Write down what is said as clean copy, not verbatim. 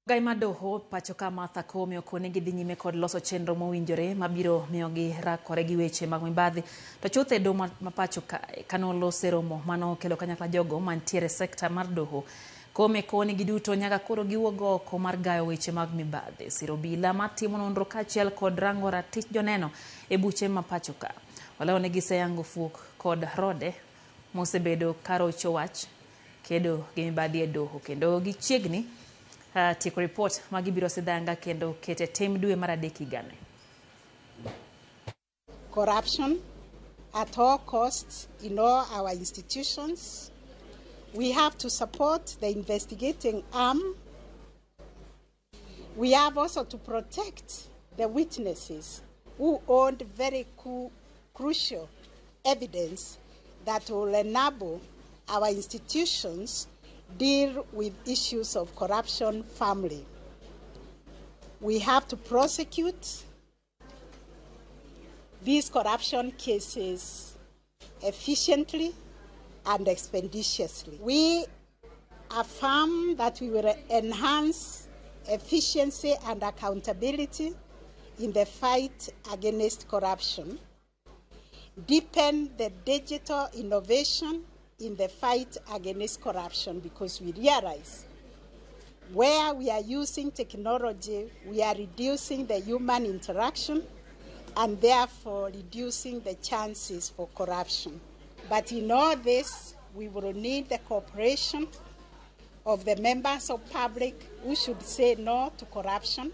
Gai mar doho pacho ka Martha Koome okone gidhi nyime kod loso chenro mowinjore mabiro miyogi rakore gi weche mag mibadhi. To chuth e doho ma pacho kae kanolose romo mano kelo kanyakla jogo mantiere sekta mar doho. Koome koni giduto nyaka koro giwuog oko mar gayo weche mag mibadhi, siro obila matimo nonro kaachiel kod rango ratich joneno e buche ma pacho ka. Waleo ni giseyango fuok kod rode mosebedo karocho wach kedo gi mibadhi e doho kendo gichiegni tieko ripot ma gibiro sidhanga kendo kete tim dwe mar adek higani. Corruption at all costs in all our institutions. We have to support the investigating arm. We have also to protect the witnesses who owned very crucial evidence that will enable our institutions deal with issues of corruption firmly. We have to prosecute these corruption cases efficiently and expeditiously. We affirm that we will enhance efficiency and accountability in the fight against corruption, deepen the digital innovation in the fight against corruption, because we realize where we are using technology, we are reducing the human interaction and therefore reducing the chances for corruption. But in all this, we will need the cooperation of the members of public who should say no to corruption.